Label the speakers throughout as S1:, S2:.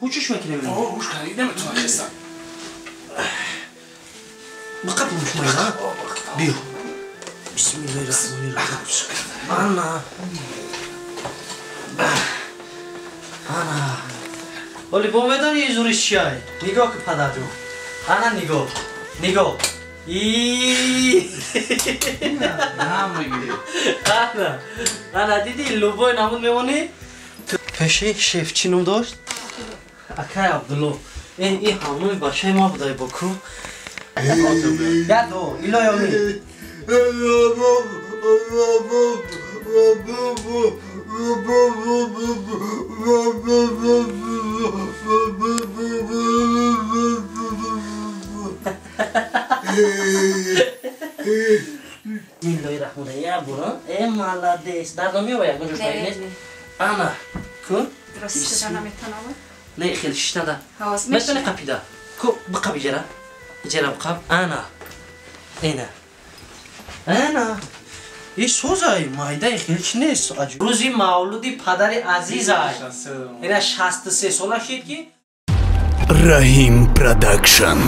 S1: Ҳучуш мекунем.
S2: Ҳуш кардӣ, наметавонам хестам.
S1: Бақапам шумо, биё. Бисмиллоҳи раҳмони раҳим. Ана. Ана. Оли бо медонӣ зуриш чиай? Нигоҳ ки падарҷон. Ана нигоҳ. Нигоҳ. Ана. Ана дидӣ любой намуд мемонӣ? Пеши шеф чӣ ном дошт? Акай Абдулло. Ин ҳамои бачаи ма будай бо ку. Ядо, илоёми. Бисмиллоҳи раҳмони раҳим. Я бура. Э молодец. Дардом меояд ягон ҷош нест? Ана, ку?
S3: Рост шида наметавонам.
S1: Не, хеле шишнада. Метавонӣ қапида. Ку, биқап иҷара. Иҷара биқап. Ана. Ина. Ана. И созай, майдаи хеле чи нест. Рӯзи мавлуди падари азизай. Ина 63 сола шид ки
S4: Раҳим Продакшн.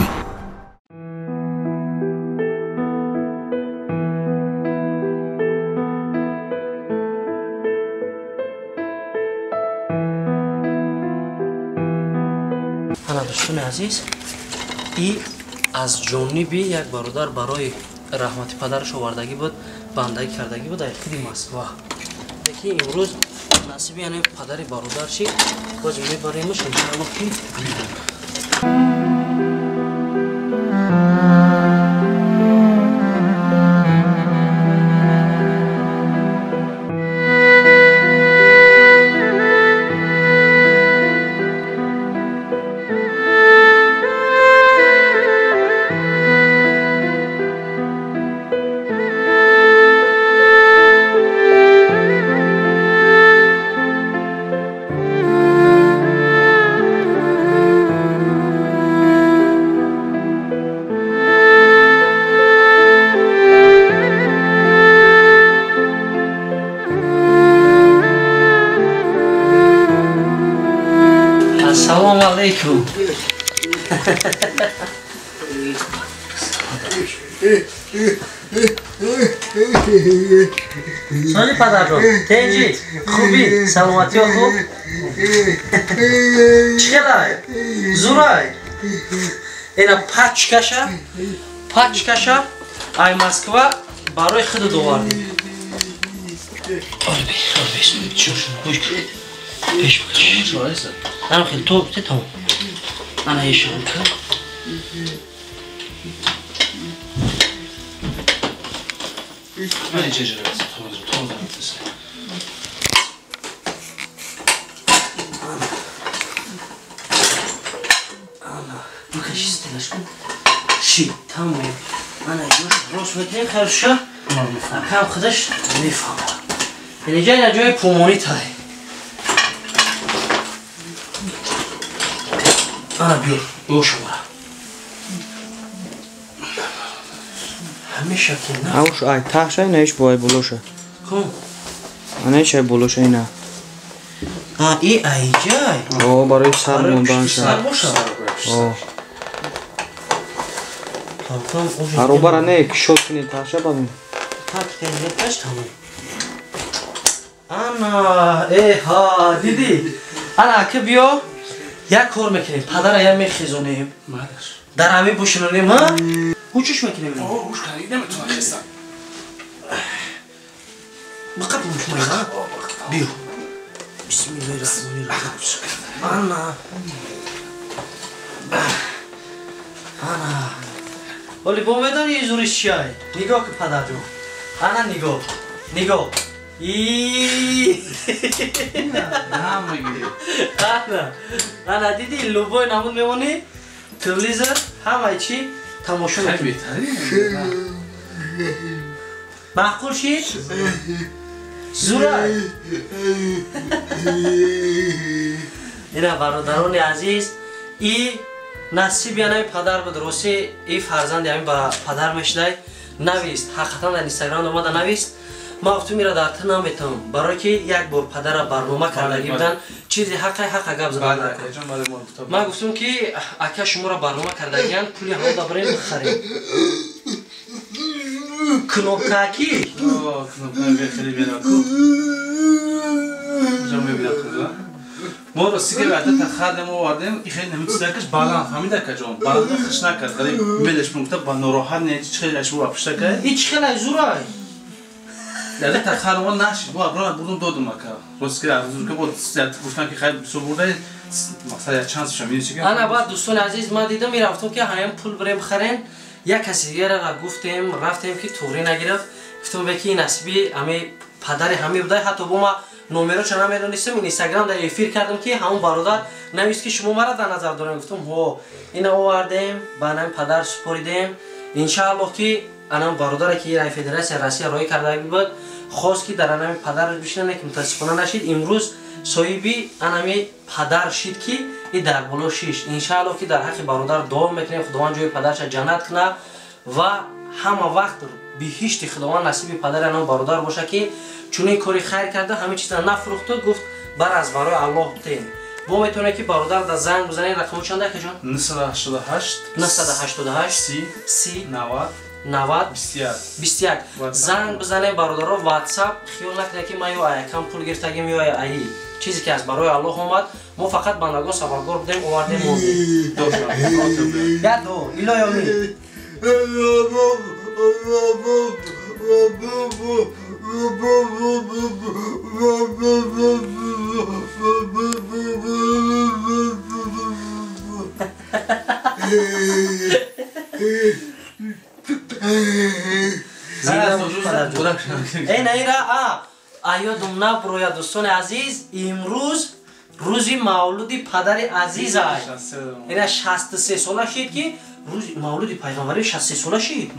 S1: Ана дӯстони азиз, и аз ҷониби як бародар барои раҳмати падараш овардагӣ буд, бандагӣ кардагӣ буд дар худи Москва. Лекин имрӯз насиби яъне падари бародар шид, боз мебаремаш иншоаллоҳ ки Ассалому алайкум. Соли падарҷон, тенҷи, хубӣ, саломатиё хуб? Чӣ хелай? Зурай? Ина пачкаша, пачкаша ай Москва барои худат овардем. Орби, орби, гӯш кун. Пеш бикаш. Ана хеле то тамом. Ана ешон кун. Ана, бикаш стелаш кун. Ши, тамом. Ана ёш рост мекунем харуша. Акам худаш мефаҳмад. Инҷа ина ҷои пумонӣ тай. Ана биёр, ёшумара. Ҳамеша ки на.
S5: Ауш ай таҳша ина иш бо ай болоша.
S1: Хуб.
S5: Ана иш ай болоша ина.
S1: А и ай ҷай.
S5: О, барои сар монданша.
S1: Сар боша.
S5: О.
S1: Там
S5: Аробара не, кишод кунед таҳша бабин.
S1: Так, таш тамом. Ана, э ҳа, дидӣ. Ана ки биё. Як кор мекунем, падара я мехезонем. Дар ҳамин бушинонем, ҳа? Ҳучуш мекунем.
S2: Ҳуш кардӣ, наметавонам хестам.
S1: Бақапам шумо, ҳа? Биё. Бисмиллоҳи раҳмони раҳим. Ана. Ана. Оли бо медонӣ зуриш чиай? Нигоҳ ки падарҷон. Ана нигоҳ. Нигоҳ. Ана, ана дидӣ любой намуд мемонӣ, телевизор, ҳамаи чӣ тамошо мекунӣ. Маъқул шид? Зурай. Ина бародарони азиз, и насиби янаи падар буд, рости и фарзанди ҳамин ба падар мешудай. Навист, ҳақиқатан дар Инстаграм омада навист. Ман гуфтам ира дар ту наметавам, барое ки як бор падара барнома кардагӣ будан, чизи ҳаққай ҳаққа гап задан. Ман гуфтам ки ака шуморо барнома кардагиян, пули ҳамон да барем бихарем. Кнопкаки?
S2: Мо рости ки ваъда хардем овардем, и хеле ҳамин чизакаш баланд, фаҳмида акаҷон, баланд хиш накард, ғариб мелеш мегуфта ба нороҳат не, чи хеле ашбу апушта кард.
S1: И чи хеле зурай?
S2: Яъне тахар мо нашид, мо аброна бурдум додум ака. Рости ки зурка бо гуфтан ки хайр бисёр бурда, мақсад як чанд шам ин чи.
S1: Ана баъд дӯстони азиз, ман дидам мерафтам ки ҳамин пул бирем харем, як каси дигарро гуфтем, рафтем ки туғрӣ нагирифт. Гуфтам бе ки насиби ҳами падари ҳами будай, ҳатто бо ма номероча намедонистам, инстаграм дар эфир кардам ки ҳамон бародар навист ки шумо мара дар назар дорем. Гуфтам ҳо, ина овардем, ба ҳамин падар супоридем. Иншааллоҳ ки анам бародаре ки рай Федератсияи Россия роҳӣ карда буд, хост ки дар анами падараш бишинад, ки мутаассифона нашид. Имрӯз соҳиби анами падар шид ки и дар боло шишт. Иншааллоҳ ки дар ҳаққи бародар дуо мекунем, Худованд ҷои падарша ҷаннат кунад ва ҳама вақт биҳишти Худованд насиби падари анам бародар боша ки чунин кори хайр карда, ҳамин чиза нафурӯхту гуфт бар аз барои Аллоҳ бутем. Бо метавонед ки бародар да занг бизанед, рақаму чанд акаҷон?
S2: 988
S1: 988
S2: 30
S1: 30
S2: 90
S1: 90
S2: 21
S1: 21. Занг бизанед бародаро, WhatsApp хиёл накунед ки ман ё аякам пул гирифтагим ё аи. Чизе ки аз барои Аллоҳ омад, мо фақат бандагон сабабгор будем, овардем мондем. Я ду, илоҳи омин. Эй наира, а аёдум наброя дӯстони азиз, имрӯз рӯзи мавлуди падари азизай. Ина 63 сола шид ки рӯзи мавлуди пайғамбарӣ 63 сола шид.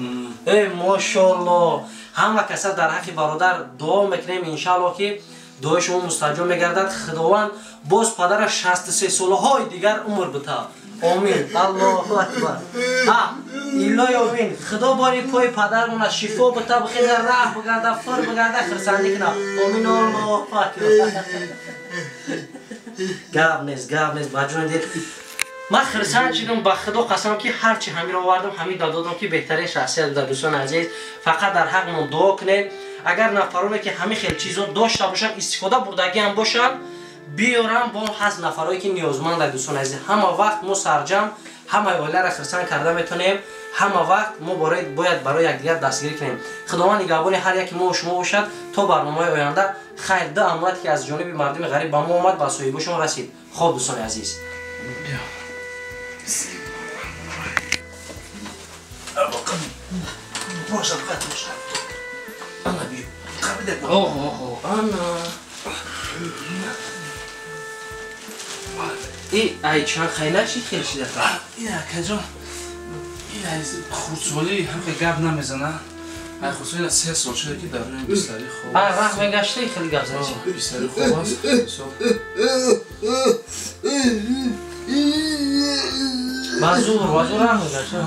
S1: Эй мошаллоҳ, ҳама каса дар ҳаққи бародар дуо мекунем, иншааллоҳ ки дуои шумо мустаҷоб мегардад. Худованд боз падара 63 солаҳои дигар умр бита. Омин. Аллоҳу акбар. А, илоҳи омин. Худо бори пои падармона шифо бита, бихеза раҳ бигарда, фир бигарда, хирсандӣ куна. Омин. Аллоҳу акбар. Гап нест, гап нест, ба ҷони дил. Ман хирсанд шидам, ба Худо қасам ки ҳарчи ҳамиро овардам, ҳамин додам ки беҳтарин шахсият буда. Дӯстони азиз, фақат дар ҳаққмон дуо кунед. Агар нафароне ки ҳамин хел чизо дошта бошанд, истифода бурдагӣ ҳам бошанд, биёрам бо ҳаст нафарое ки ниёзманданд. Дӯстони азиз, ҳама вақт мо сарҷам ҳамаи оиларо хирсанд карда метавонем, ҳама вақт мо бояд барои якдигар дастгирӣ кунем. Худованд нигаҳбони ҳар яки мо шумо бошад то барномаи оянда. Хайр, ду амонате ки аз ҷониби мардуми ғариб ба мо омад, ба соҳибошон расид. Хоб дӯстони азиз. Ана и ай чанд хайна шид хел шида?
S2: Ин акаҷон, ин ай хурдсолӣ ҳам гап намезана. Ай хурдсолӣ 3 сол шуда ки дар рӯи бистари хоб.
S1: А раҳ мегашта хеле гап зани.
S2: Бистари хоб аст.
S1: Базур, базур раҳ мегашта.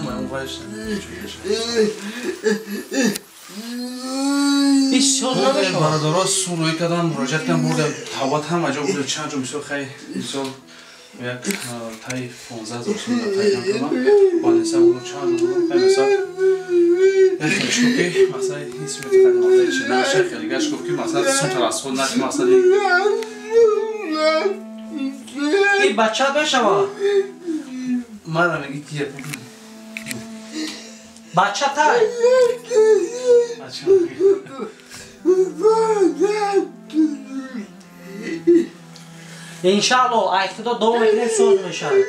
S2: Бародаро сум рӯй кардам, муроҷиат кардам, бурдам тавбат ҳама ҷо бурдам, чанд ҷо мисол хай мисол як таи 15 000 сум дар тай ҷамъ кардам, балеса бурдам чанд ҷо бурдам, хай мисол як хелеш гуфт ки мақсад ин сум мақсад чи наша хеле гаш гуфт ки мақсад сум таласхуд нак мақсад
S1: ин бача мешава
S2: мара меги ки
S1: бача тай
S2: бача
S1: иншааллоҳ ай худо дуо мекунем соз мешавад.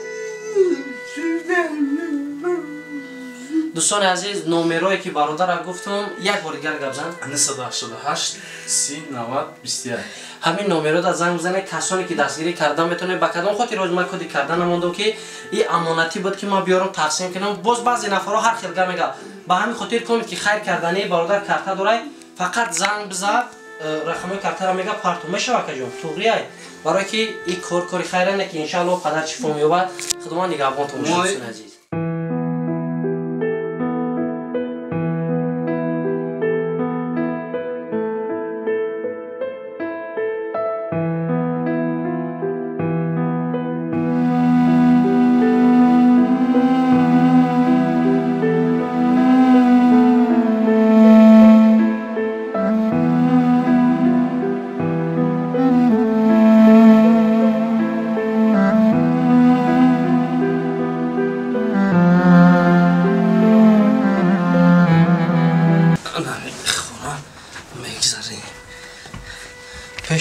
S1: Дӯстони азиз, номерое ки бародарам гуфтам, як бор дигар гап зан.
S2: 988 30 90 21.
S1: Ҳамин номерода занг бизанед, касоне ки дастгирӣ кардан метавонед. Ба кадом хотир рӯз ман коди кардан намондам ки и амонатӣ буд ки ман биёрам тақсим кунам. Боз баъзе нафарҳо ҳар хел гап мегӯянд. Ба ҳамин хотир кунед ки хайр кардани бародар карта дорай, фақат занг бизад, рақамҳои картаро мега парту мешава акаҷон, туғрияй. Барое ки ин кор кори хайра не ки иншааллоҳ падар шифо меёбад. Худованд нигаҳбонтон бошад дӯстони азиз.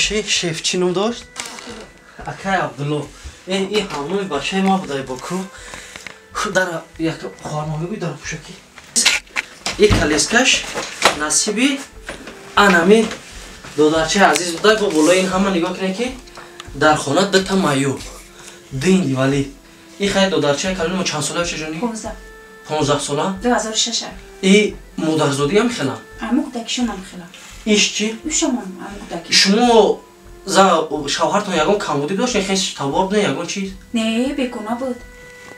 S1: меши шеф чӣ ном дошт? Акай Абдулло. Ин ҳамноми бачаи ма будай боку. Дар як хоҳарма мегӯй дар пӯшаки. И калескаш насиби анами додарчаи азиз будай бо болои ин ҳама нигоҳ кунед ки дар хона дута маёб, ду инвалид. И хай додарчаи калони мо чанд сола чеҷони?
S3: 15.
S1: 15 сола?
S3: 2006.
S1: И модарзодӣ ҳам хела?
S3: Аму кӯдакишонам хела.
S1: Иш чӣ?
S3: Ушамам аму кӯдаки.
S1: Шумо за шавҳартон ягон камбудӣ дошт? Хеш табор не ягон чиз?
S3: Не, бегуна буд.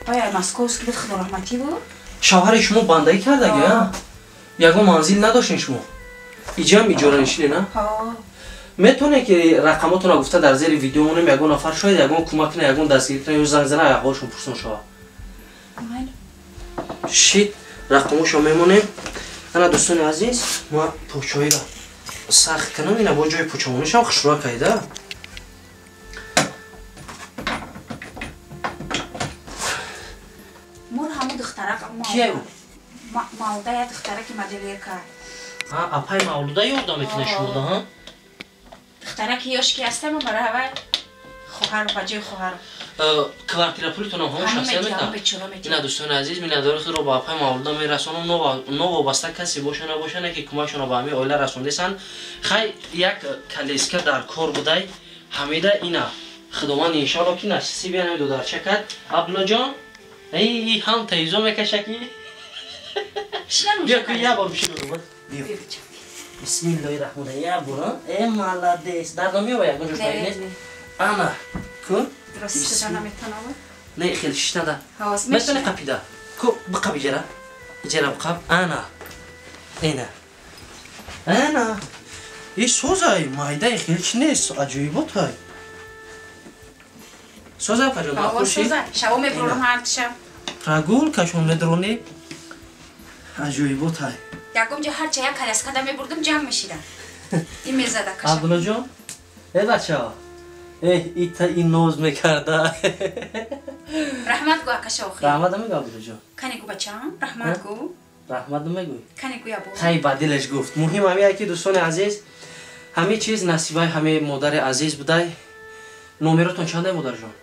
S3: Ай московский буд, худо раҳматӣ буд.
S1: Шавҳари шумо бандагӣ кардаги, а? Ягон манзил надоштен шумо? Иҷам иҷоранишине, на?
S3: Ҳа.
S1: Метавонед ки рақамотонро гуфта дар зери видео монем, ягон нафар шояд ягон кӯмак кунад, ягон дастгирӣ кунад ё занг занад, аҳволшон пурсон шавад. Шит рақамошо мемонем. Ана дӯстони азиз, ма почоиро сахт кунам, ина бо ҷои почомонишам хушруа кайда.
S3: Мур ҳамун духтарак
S1: Кие ӯ?
S3: Мавлуда я духтараки моделерка.
S1: Ҳа, апай Мавлуда ёрдам мекунад шумода, ҳа?
S3: Духтараки ёш ки ҳастам, барои ҳавай хоҳару ба ҷои хоҳару.
S1: Квартира пулитонам ҳамон шахсия метавад? Ина дӯстони азиз, миннатдори худро ба апай Мавлуда мерасонам. Новобаста касе боша набоша, не ки кӯмакшонро ба ҳамин оила расондесанд. Хай як калеска дар кор будай, ҳамида ина худованд иншоалло ки насиби ҳамин додарча кард. Абдуллоҷон, эй ҳам таизо мекаша ки биё ку як бор бишин. Биё. Бисмиллоҳи раҳмони раҳим. Як бор, э молодец. Дардо меояд ягон ҷош нест? Ана ку
S3: Рост наметавонам.
S1: Не, хеле шишнада. Метавонӣ қапида. Ку биқаб иҷара. Иҷара биқаб. Ана. Ина. Ана. И созай, майдаи хеле чи нест, аҷоиботай. Созай апаҷон, мақбул шид?
S3: Шабо мебурам ҳар шаб.
S1: Прогулкашон медронӣ. Аҷоиботай.
S3: Ягон ҷо ҳар ча як каляскада мебурдам, ҷанг мешидам. Ин мезада каша.
S1: Абдуллоҷон, э бачаҳо. Э, ита ин ноз мекарда.
S3: Раҳмат гӯ акаша охир.
S1: Раҳмат намегӯ Абдуллоҷон.
S3: Кане гӯ бачаам, раҳмат гӯ.
S1: Раҳмат намегӯй.
S3: Кане гӯ ябо.
S1: Хай ба дилаш гуфт. Муҳим ҳамин ки дӯстони азиз, ҳамин чиз насибаи ҳамин модари азиз будай. Номеротон чандай модарҷон?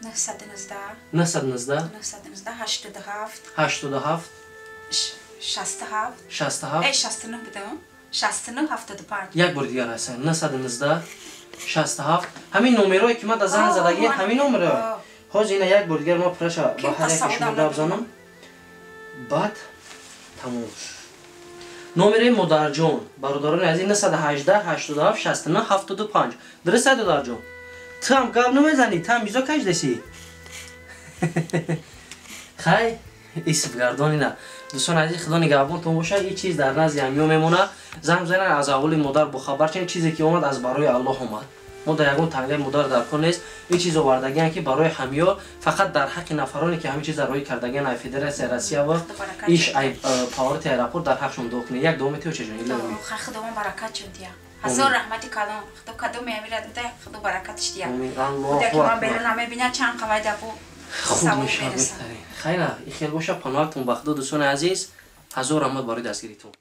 S3: 919
S1: 919
S3: 919 87
S1: 87
S3: 67
S1: 67
S3: Эй 69 будам. 69 75.
S1: Як бор дигар ҳастан. 919 67. Ҳамин номерое ки ман дар занг задагӣ, ҳамин номеро. Ҳозир ина як бор дигар ма праша ба ҳар яке шумо гап занам. Баъд тамом. Номери модарҷон, бародарони азиз 918 87 69 75. Дуруст аст додарҷон? Ту ҳам гап намезанӣ, ту ҳам изо кашдасӣ. Хай, исфгардон ина. Дӯстони азиз, худо нигаҳбонтон бошад. Ин чиз дар назди ҳамиё мемонад. Занг бизанед, аз аҳволи модар бохабар шавед. Чизе ки омад аз барои Аллоҳ омад. Мо дар ягон тангаи модар дар кор нест. Ин чиз овардагиан ки барои ҳамиё, фақат дар ҳаққи нафароне ки ҳамин чиз дар роҳи кардагиан ай Федератсияи Россия ва иш ай павороти аэропорт дар ҳақшон дуо кунед. Як дуо метиҳо чеҷон?
S3: Худованд баракат чун дия. Ҳазор раҳмати калон. Худо кадоме ҳамира дода, Худо баракатш дия. Худо ки ман берун намебинад, чанд қавай дабу
S1: хуб мешавад. Беҳтарин. Хайра, ин хел боша, паноҳатон ба Худо дӯстони азиз. Ҳазор раҳмат барои дастгиритон.